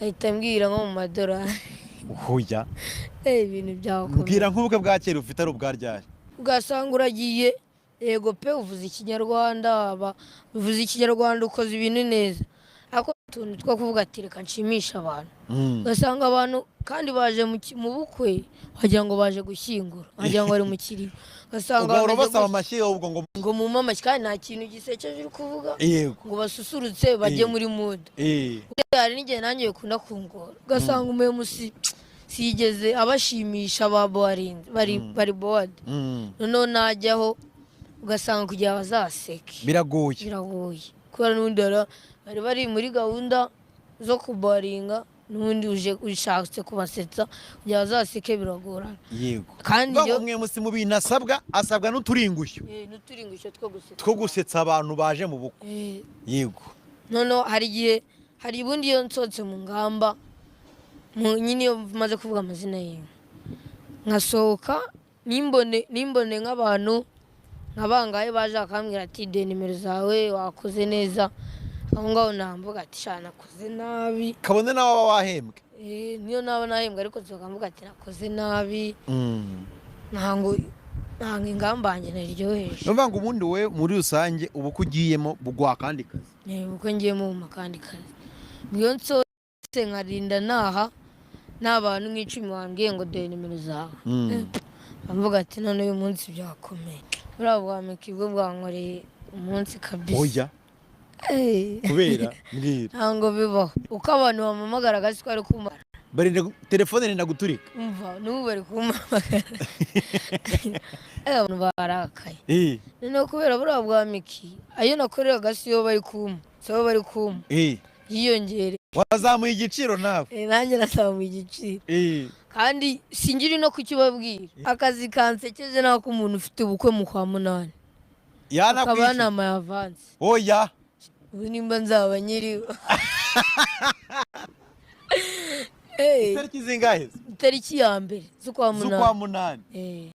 Ngahita mbwira nko mu madolari. Hoya. Ibintu byakomeye. Mbwira nk'ubukwe bwa kera ufite ari ubwa ryari. Ugasanga uragiye, yego pe, uvuze Ikinyarwanda, uvuze Ikinyarwanda, ukoze ibintu neza, ariko utuntu two kuvuga ati: "Reka nshimishe abantu." Ugasanga abantu kandi baje mu bukwe, wagira ngo baje gushyingura, wagira ngo bari mu kiriyo. Ugasanga Ugahora bameze basaba gutya. amashyi ahubwo ngo Ngo mumpe amashyi, kandi nta kintu gisekeje uri kuvuga ngo basusurutse, bajye muri mood. Hari n'igihe nanjye bikunda kungora, ugasanga umuyobozi siyigeze abashimisha, ba borinze, bari bored. Noneho najyaho ugasanga kugira bazaseke biragoye. Biragoye, kubera n'ubundi bari muri gahunda zo kuboringa, n'ubundi uje ushatse kubasetsa, kugira bazaseke biragorana. Kandi Kuvuga iyo ngo mwe musi mu bintu asabwa n'uturingushyo. N'uturingushyo two gusetsa. Two gusetsa abantu baje mu bukwe. Noneho hari igihe, hari ubundi iyo nsohotse mu ngamba, nyine iyo maze kuvuga amazina yiwe nkasohoka, nimbone nk'abantu nka bangahe baje bakambwira ati: "Dore nimero zawe, wakoze neza." Aho ngaho namvuga ati: "Sha, nakoze nabi." Kabone nawe waba wahembwe. Niyo naba nahembwe, ariko nsohoka mvuga ati: "Nakoze nabi." Ntabwo ingamba yanjye naryoheje. Ni ukuvuga ngo ubundi we muri rusange ubukwe ugiyemo buguha akandi kazi. Ubwo ngiyemo mu kandi kazi, iyo nsohotse nkarinda naha n'abantu nk'icumi bambwiye ngo: "Dore nimero zawe," mvuga ati: "None uyu munsi byakomeye." Buriya bwa Miki bwo bwankoreye umunsi kabisa. Oya. Kubera? Mbwira. Ntabwo bibaho, uko abantu bampamagara siko ari kumara. Barinda telefone irinda guturika. Umva, n'ubu bari kumpamagara. Abantu barakaye. Noneho kubera buriya bwa Miki, ayo nakoreraga siyo bari kumpa, siyo bari kumpa. Yiyongere. Wazamuye igiciro nawe. Nanjye nazamuye igiciro. Kandi singiri no kukibabwira. Akazi kansekeje ni ak'umuntu ufite ubukwe mu kwa munani, akaba Yanakwishyura. yanamaye avance. Oya. Ubu nimba nzaba nyiriwe. Itariki zingahe? Itariki ya 1 z'ukwa Z'ukwa munani. munani.